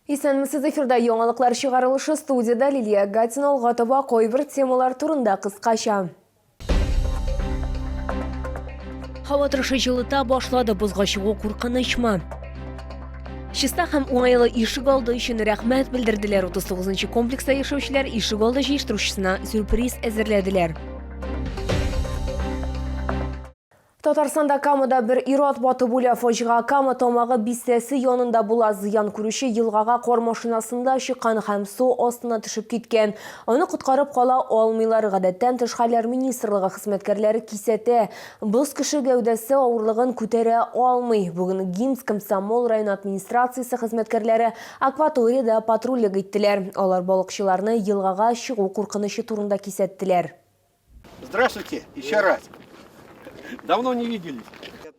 Исәнмесез, эфирда яңалыклар чыгарылышы, студиядә Лилия Гатина. Алга таба кайбер темалар турында кыскача. Һава торышы җылыта башлады, бозга чыгу куркынычмы? Чиста һәм уңайлы ишек алды өчен рәхмәт белдерделәр. 39 нчы комплекста яшәүчеләр ишек алды җыештыручысына сюрприз әзерләделәр. Татарстанда Камада бер ир-ат батып үлә. Фаҗига Кама Тамагы бистәсе янында була. Зыян күрүче елгага кар машинасында чыккан һәм су астына төшеп киткән. Аны коткарып кала алмыйлар. Гадәттән тыш хәлләр министрлыгы хезмәткәрләре кисәтә, боз кеше гәүдәсе авырлыгын күтәрә алмый. Бүген ГИМС Комсомол районы администрациясе хезмәткәрләре акваториядә патрульлек иттеләр. Алар балыкчыларны елгага чыгу куркынычы турында кисәттеләр. Здравствуйте, еще раз. Давно не виделись.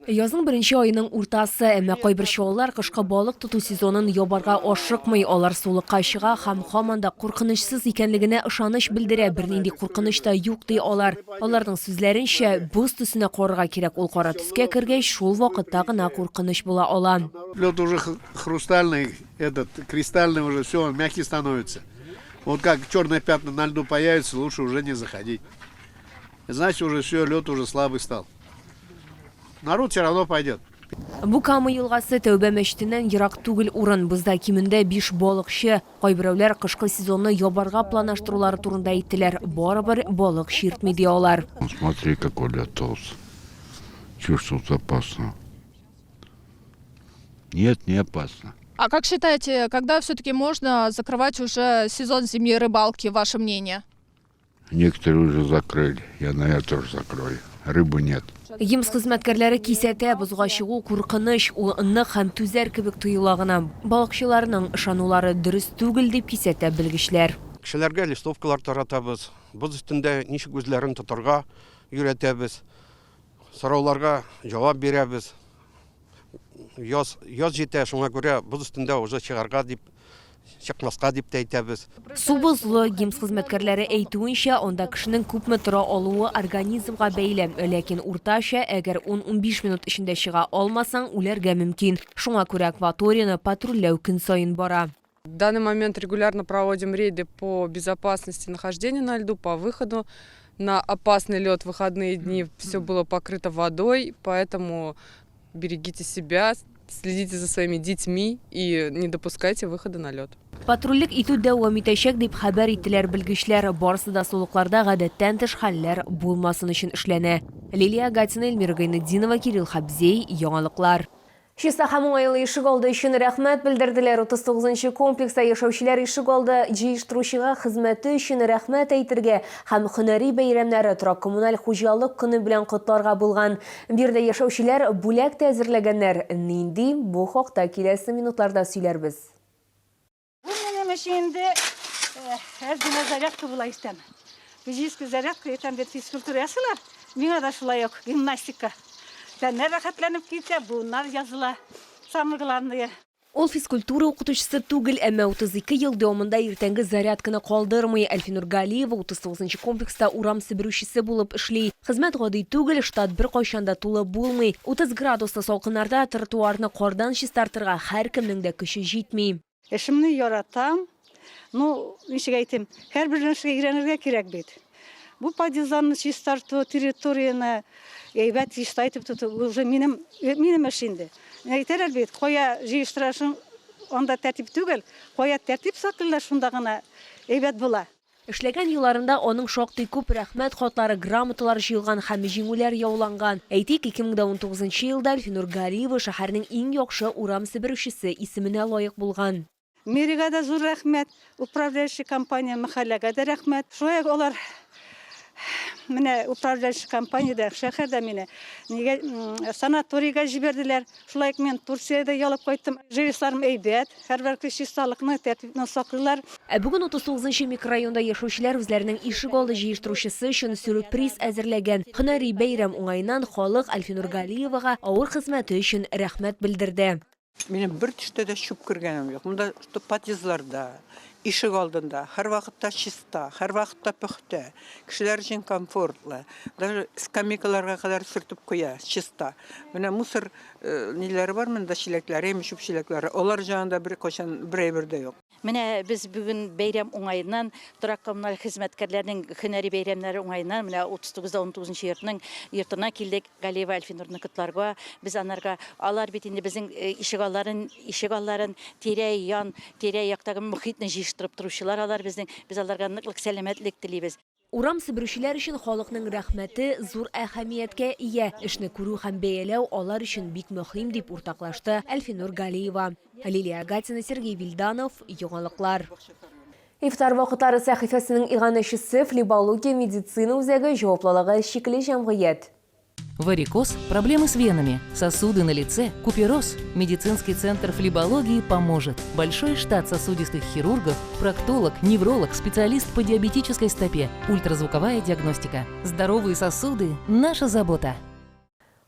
Язның беренче аеның уртасы, әмма кайбер чаллылар кышкы балык тоту сезонын ябарга ашыкмый. Алар сулыкка чыга һәм һаман да куркынычсыз икәнлегенә ышаныч белдерә. Бернинди куркыныч та юк, ди алар. Аларның сүзләренчә, боз төсенә карарга кирәк, ул кара төскә кергәч, шул вакытта гына куркыныч була ала. Лед уже хрустальный, этот, кристальный уже, все, он мягкий становится. Вот как черные пятна на льду появятся, лучше уже не заходить. Значит, уже все, лед уже слабый стал. Народ все равно пойдет. Бу Кама елгасы Тәүбә мәчетеннән ерак түгел урын. Бозда кимендә биш балыкчы. Кайберәүләр кышкы сезонны ябарга планлаштырулары турында әйттеләр. Барыбер балык чиртми, ди алар. Смотри, какой лед толстый. Чувствует опасно. Нет, не опасно. А как считаете, когда все-таки можно закрывать уже сезон зимней рыбалки, ваше мнение? Некоторые уже закрыли. Я, наверное, тоже закрою. Рыбы нет. ГИМС хезмәткәрләре кисәтә, бозга чыгу куркыныч, ул нык һәм түзәр кебек тоела гына. Балыкчыларның ышанулары дөрес түгел, дип кисәтә белгечләр. Кешеләргә листовкалар таратабыз, боз өстендә ничек үзләрен тотарга өйрәтәбез. Сорауларга җавап бирәбез. Яз, яз җитә, шуңа күрә боз өстендә уже чыгарга дип, чыкмаска дип тә әйтәбез. Су бозлы, ГИМС хезмәткәрләре әйтүенчә, анда кешенең күпме тора алуы организмга бәйле. Ләкин уртача, әгәр ун-унбиш минут эчендә чыга алмасаң, үләргә мөмкин. Шуңа күрә акваторияне патрульләү көн саен бара. В данный момент регулярно проводим рейды по безопасности нахождения на льду, по выходу на опасный лед в выходные дни. Все было покрыто водой, поэтому берегите себя, следите за своими детьми и не допускайте выхода на лед. Патрульлек итү дәвам итәчәк, дип хәбәр иттеләр белгечләр. Барысы да сулыкларда гадәттән тыш хәлләр булмасын өчен эшләнә. Лилия Гатина, Эльмира Гайнетдинова, Кирилл Хабзей, Яңалыклар. Чиста һәм уңайлы ишегалды өчен рәхмәт белдерделәр. 39 нчы комплекста яшәүчеләр ишегалды җыештыручыга хезмәте өчен рәхмәт әйтергә һәм һөнәри бәйрәмнәре, торак-коммуналь хуҗалык көне белән котларга булган. Биредә яшәүчеләр бүләк тә әзерләгәннәр. Нинди? Бу хакта киләсе минутларда сөйләрбез. Бу минем өчен инде һәр генә зарядка була иртән. Физический зарядка, иртән бит физкультура ясыйлар. Миңа да шулай ук гимнастика. Тәннәр рәхәтләнеп китә, буыннар языла. Самое главное. Ул физкультура укытучысы түгел, әмма 32 ел дәвамында иртәнге зарядканы калдырмый. Әлфинур Галиева 39 нчы комплекста урам себерүчесе булып эшли. Хезмәт гади түгел, штат беркайчан да тулы булмый. 30 градуслы салкыннарда тротуарны кардан чистартырга һәркемнең дә көче җитми. Эшемне яратам. Ну, ничек әйтим, һәрбер нәрсәгә өйрәнергә кирәк бит. Бу подъездларны чистарту, территорияне әйбәт чиста итеп тоту, уже минем, минем эш инде. Әйтәләр бит, кая җыештырасың, анда тәртип түгел, кая тәртип саклыйлар, шунда гына әйбәт була. Эшләгән елларында аның шактый күп Рәхмәт хатлары, грамоталар җыелган һәм җиңүләр яуланган. Әйтик, 2019 нчы елда Әлфинур Галиева шәһәрнең иң яхшы урам себерүчесе исеменә лаек булган. Мэригә дә зур рәхмәт, управляющий компания мәхәлләгә дә рәхмәт. Шулай ук алар менә управляющий компаниядә, шәһәрдә мине нигә санаторийга җибәрделәр. Шулай ук мин Турциядә ялып кайттым. Жилисларым әйбәт, һәрвакыт чисталыкны, тәртипне саклыйлар. Ә бүген 39 нчы микрорайонда яшәүчеләр үзләренең ишегалды җыештыручысы өчен сюрприз әзерләгән. Һөнәри бәйрәм уңаеннан халык Әлфинур Галиевага авыр хезмәте өчен рәхмәт белдерде. Минем бер төштә дә чүп күргәнем юк. Монда что подъездларда, Ишек алдында һәрвакытта чиста, һәрвакытта пөхтә, кешеләр өчен комфортлы. Даже скамейкаларга кадәр сөртеп куя, чиста. Менә мусор ниләре бар монда, чиләкләре, чүп чиләкләре. Алар җанында беркайчан бер әйбер дә юк. Менә без бүген бәйрәм уңаеннан, торак-коммуналь хезмәткәрләрнең һөнәри бәйрәмнәре уңаеннан, менә 39 да 19 нчы йортның йортына килдек, Галиева Әлфинурны котларга. Без анарга, алар бит инде безнең ишегалларын, ишегалларын, тирә-ян, тирә-яктагы мохитне җыештырып торучылар алар безнең. Без аларга ныклык сәламәтлек телибез. Урам себерүчеләр өчен халыкның рәхмәте зур әһәмияткә ия. Эшне күрү һәм бәяләү алар өчен бик мөһим, дип уртаклашты Әлфинур Галиева. Лилия Гатина, Сергей Вильданов, Яңалыклар. Ифтар вакытлары сәхифәсенең иганәчесе, Флебология медицина үзәге җаваплылыгы чикле җәмгыять. Варикоз, проблемы с венами, сосуды на лице, купероз. Медицинский центр флебологии поможет. Большой штат сосудистых хирургов, проктолог, невролог, специалист по диабетической стопе, ультразвуковая диагностика. Здоровые сосуды – наша забота.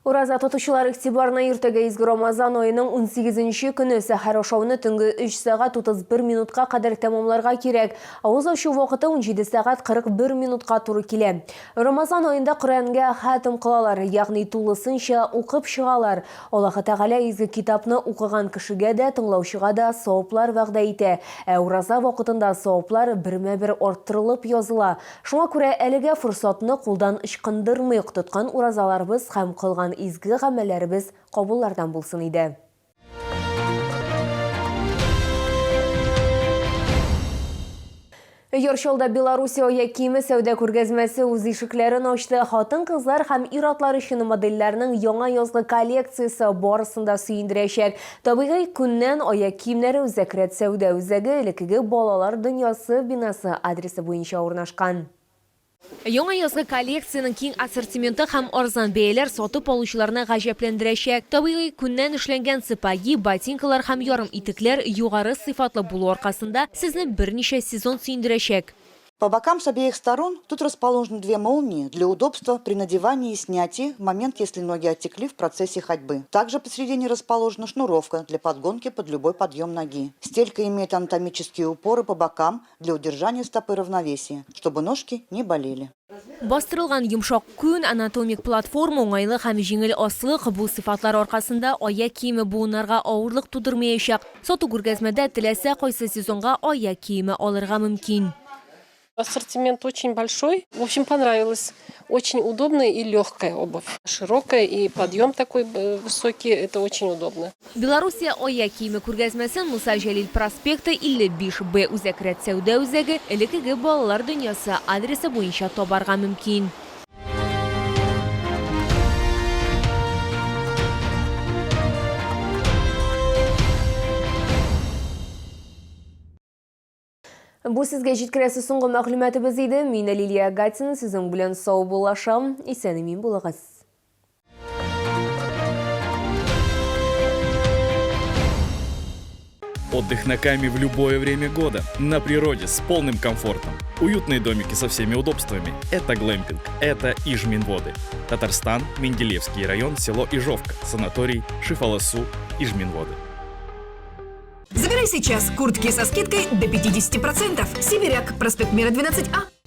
Ураза тотучылар игътибарына иртәгә изге Рамазан аеның 18 көне сәхәр ашауны төнге 3 сәгать 31 минутка кадәр тәмамларга кирәк. Авыз ачу вакыты 17 сәгать 41 минутка туры килә. Рамазан аенда Коръәнгә хәтем кылалар, ягъни тулысынча укып чыгалар. Аллаһы Тәгалә изге китапны укыган кешегә дә, тыңлаучыга да саваплар вәгъдә итә. Ә ураза вакытында саваплар бермә-бер арттырылып языла. Шуңа күрә әлегә форсатны кулдан ычкындырмыйк, тоткан уразаларыбыз һәм кылган изге гамәлләребез кабуллардан булсын иде. Яр Чаллыда Белоруссия аяк киеме сәүдә күргәзмәсе үз ишекләрен ачты. Хатын-кызлар һәм ир-атлар өчен модельләрнең яңа язгы коллекциясе барысын да сөендерәчәк. Табигый күннән аяк киемнәре Үзәк рәт сәүдә үзәге элеккеге Балалар дөньясы бинасы адресы буенча урнашкан. Яңа язгы коллекциянең киң ассортименты һәм арзан бәяләр сатып алучыларны гаҗәпләндерәчәк. Табигый күннән эшләнгән сапоги, ботинкалар һәм ярым итекләр югары сыйфатлы булу аркасында сезне берничә сезон сөендерәчәк. По бокам с обеих сторон тут расположены две молнии для удобства при надевании и снятии в момент, если ноги отекли в процессе ходьбы. Также посередине расположена шнуровка для подгонки под любой подъем ноги. Стелька имеет анатомические упоры по бокам для удержания стопы равновесия, чтобы ножки не болели. Бастырылган йомшак күн, анатомик платформа, уңайлы һәм җиңел аслык, бу сыйфатлар аркасында аяк киеме буыннарга авырлык тудырмаячак. Сату-күргәзмәдә теләсә кайсы сезонга аяк киеме алырга мөмкин. Ассортимент очень большой. В общем, понравилось. Очень удобная и легкая обувь. Широкая и подъем такой э, высокий. Это очень удобно. Белоруссия аяк киеме күргәзмәсен Муса Җәлил проспекты 55 Б үзәк рәт сәүдә үзәге, элеккеге Балалар дөньясы адресы буенча табарга мөмкин. Бу сезгә җиткерәсе соңгы мәгълүматыбыз иде. Мин Лилия Гатина сезнең белән саубуллашам. Исән-имин булыгыз. Отдых на Каме в любое время года, на природе, с полным комфортом. Уютные домики со всеми удобствами. Это глэмпинг, это Ижминводы. Татарстан, Менделеевский район, село Ижовка, санаторий Шифаласу, Ижминводы. Забирай сейчас куртки со скидкой до 50%. Сибиряк, проспект Мира 12А.